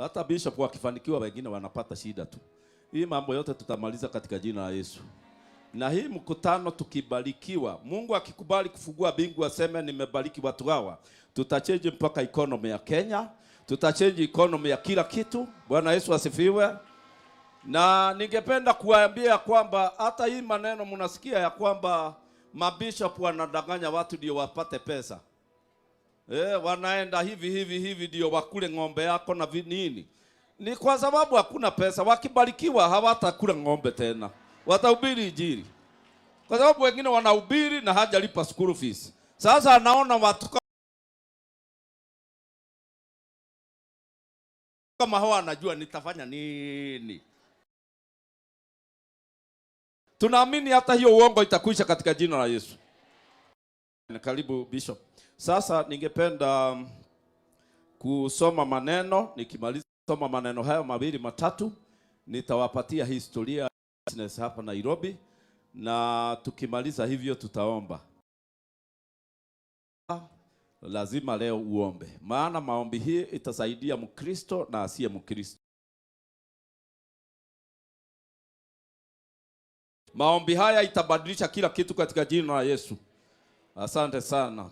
Hata bishop wakifanikiwa wengine wanapata shida tu. Hii mambo yote tutamaliza katika jina la Yesu. Na hii mkutano tukibarikiwa, Mungu akikubali kufungua mbingu aseme nimebariki watu hawa, tutachange mpaka economy ya Kenya, tutachange economy ya kila kitu. Bwana Yesu asifiwe. Na ningependa kuwaambia kwamba hata hii maneno mnasikia ya kwamba mabishop wanadanganya watu ndio wapate pesa. Wanaenda hivi hivi hivi ndio wakule ng'ombe yako na nini. Ni kwa sababu hakuna pesa. Wakibarikiwa hawatakula ng'ombe tena. Watahubiri Injili. Kwa sababu wengine wanahubiri na hajalipa school fees. Sasa anaona watu kama hawa anajua nitafanya nini. Tunaamini hata hiyo uongo itakwisha katika jina la Yesu. Karibu Bishop. Sasa ningependa kusoma maneno, nikimaliza kusoma maneno hayo mawili matatu nitawapatia historia business hapa Nairobi, na tukimaliza hivyo tutaomba. Lazima leo uombe, maana maombi hii itasaidia Mkristo na asiye Mkristo. Maombi haya itabadilisha kila kitu katika jina la Yesu. Asante sana.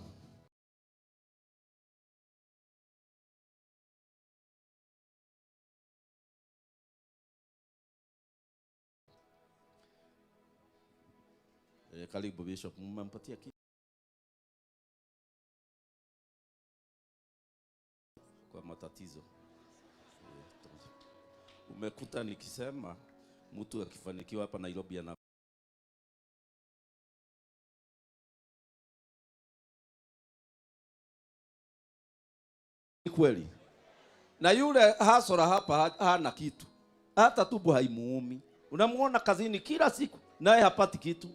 Karibu Bishop, mmempatia kitu kwa matatizo. Umekuta nikisema mtu akifanikiwa hapa Nairobi ana kweli. Na yule hasora hapa hana kitu. Hata tubu haimuumi. Unamuona kazini kila siku naye hapati kitu.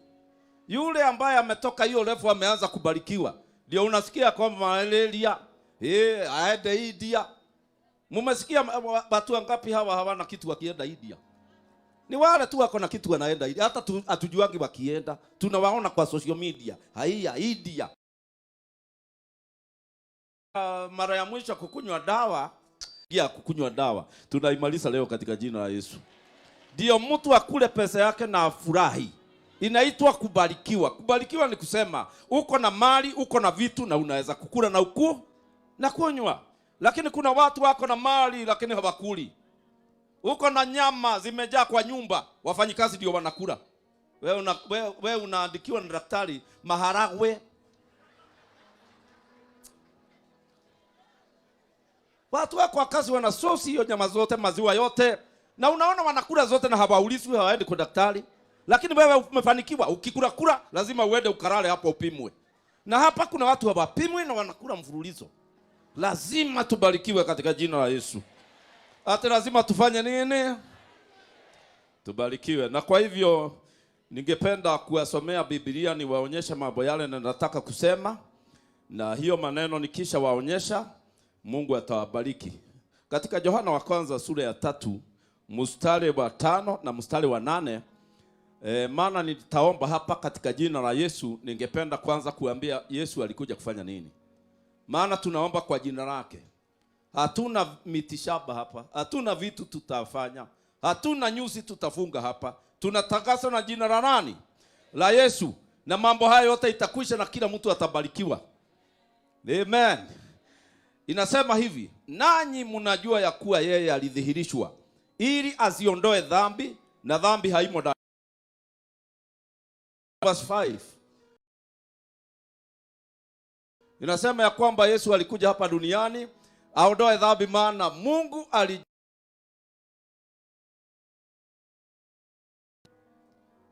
Yule ambaye ametoka hiyo refu ameanza kubarikiwa, ndio unasikia kwamba malaria, aende India. Mumesikia watu wangapi hawa hawana kitu wakienda India? Ni wale tu wako na kitu wanaenda India. Hata hatujuangi wakienda, tunawaona kwa social media. Haiya India. Mara ya mwisho kukunywa dawa, ya kukunywa dawa tunaimaliza leo katika jina la Yesu. Ndio mtu akule pesa yake na afurahi. Inaitwa kubarikiwa. Kubarikiwa ni kusema uko na mali, uko na vitu na unaweza kukula na uku na kunywa. Lakini kuna watu wako na mali lakini hawakuli. Uko na nyama zimejaa kwa nyumba, wafanyikazi ndio wanakula. Wewe unaandikiwa na daktari maharagwe. Watu wako wa kazi wana sosi hiyo nyama zote, maziwa yote, na unaona wanakula zote na hawaulizwi, hawaendi kwa daktari. Lakini wewe umefanikiwa, ukikula kula lazima uende ukarale hapo upimwe. Na hapa kuna watu hawapimwi na wanakula mfululizo. Lazima tubarikiwe katika jina la Yesu. Hata lazima tufanye nini? Tubarikiwe. Na kwa hivyo ningependa kuwasomea Biblia niwaonyeshe mambo yale na nataka kusema, na hiyo maneno nikisha waonyesha Mungu atawabariki. Katika Yohana wa kwanza sura ya 3 mstari wa 5 na mstari wa 8, maana nitaomba hapa katika jina la Yesu. Ningependa kwanza kuambia Yesu alikuja kufanya nini. Maana tunaomba kwa jina lake. Hatuna mitishamba hapa, hatuna vitu tutafanya, hatuna nyuzi tutafunga hapa. Tunatangaza na jina la nani? La Yesu. Na mambo haya yote itakwisha na kila mtu atabarikiwa. Amen. Inasema hivi, nanyi mnajua ya kuwa yeye alidhihirishwa ili aziondoe dhambi, na dhambi haimo ndani. Verse 5. Inasema ya kwamba Yesu alikuja hapa duniani aondoe dhambi, maana Mungu ali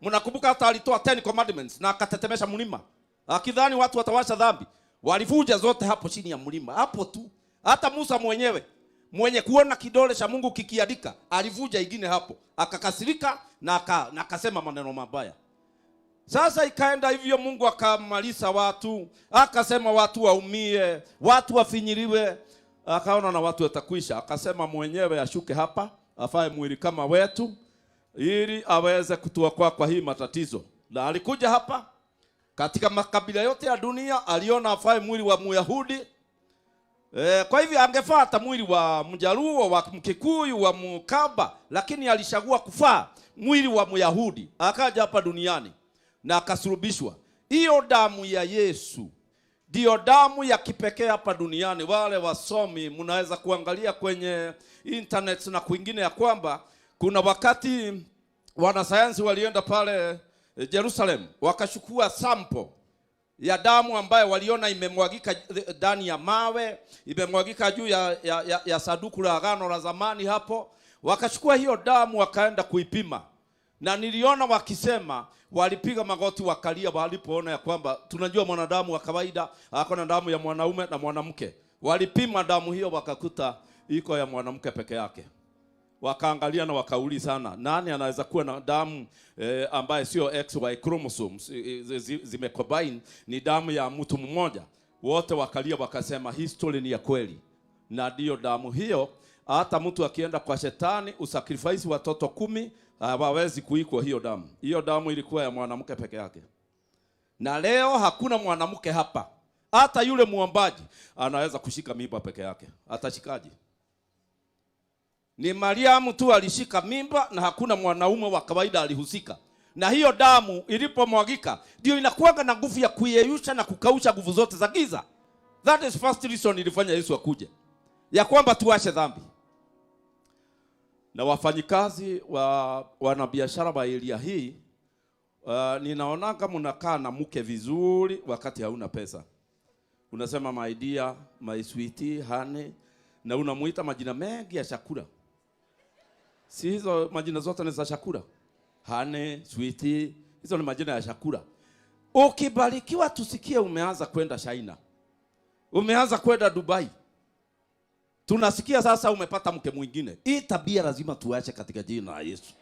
Mnakumbuka hata alitoa 10 commandments na akatetemesha mlima, akidhani watu watawasha dhambi. Walivuja zote hapo chini ya mlima, hapo tu. Hata Musa mwenyewe mwenye kuona kidole cha Mungu kikiandika alivuja ingine hapo, akakasirika na akasema maneno mabaya. Sasa ikaenda hivyo, Mungu akamaliza watu, akasema watu waumie, watu wafinyiliwe. Akaona na watu watakwisha, akasema mwenyewe ashuke hapa, afae mwili kama wetu ili aweze kutuokoa kwa hii matatizo. Na alikuja hapa katika makabila yote ya dunia, aliona afae mwili wa Myahudi Kwa hivyo angefaa hata mwili wa Mjaluo, wa Mkikuyu, wa Mkamba, lakini alichagua kufaa mwili wa Myahudi, akaja hapa duniani na akasulubishwa. Hiyo damu ya Yesu ndiyo damu ya kipekee hapa duniani. Wale wasomi mnaweza kuangalia kwenye internet na kwingine ya kwamba kuna wakati wanasayansi walienda pale Jerusalem wakachukua sample ya damu ambayo waliona imemwagika ndani ya mawe, imemwagika juu ya sanduku la agano la zamani hapo. Wakachukua hiyo damu wakaenda kuipima, na niliona wakisema, walipiga magoti wakalia walipoona ya kwamba tunajua mwanadamu wa kawaida ako na damu ya mwanaume na mwanamke. Walipima damu hiyo wakakuta iko ya mwanamke peke yake. Wakaangalia na wakaulizana, nani anaweza kuwa na damu ambaye sio XY chromosomes zimecombine, ni damu ya mtu mmoja? Wote wakalia wakasema, history ni ya kweli, na ndiyo damu hiyo. Hata mtu akienda kwa shetani usacrifice watoto 10 hawawezi kuikwa hiyo damu. Hiyo damu ilikuwa ya mwanamke peke yake. Na leo hakuna mwanamke hapa, hata yule muombaji anaweza kushika mimba peke yake. Atashikaje? Ni Mariamu tu alishika mimba na hakuna mwanaume wa kawaida alihusika. Na hiyo damu ilipomwagika ndio inakuwa na nguvu ya kuyeyusha na kukausha nguvu zote za giza. That is first reason ilifanya Yesu akuje, ya kwamba tuache dhambi. Na wafanyikazi wa wanabiashara wa area hii, ninaona kama mnakaa na mke vizuri wakati hauna pesa. Unasema my dear, my sweetie, honey, na unamuita majina mengi ya chakula. Si hizo majina zote ni za chakula? Honey, sweetie, hizo ni majina ya chakula. Ukibarikiwa tusikie umeanza kwenda China, umeanza kwenda Dubai, tunasikia sasa umepata mke mwingine. Hii tabia lazima tuache katika jina la Yesu.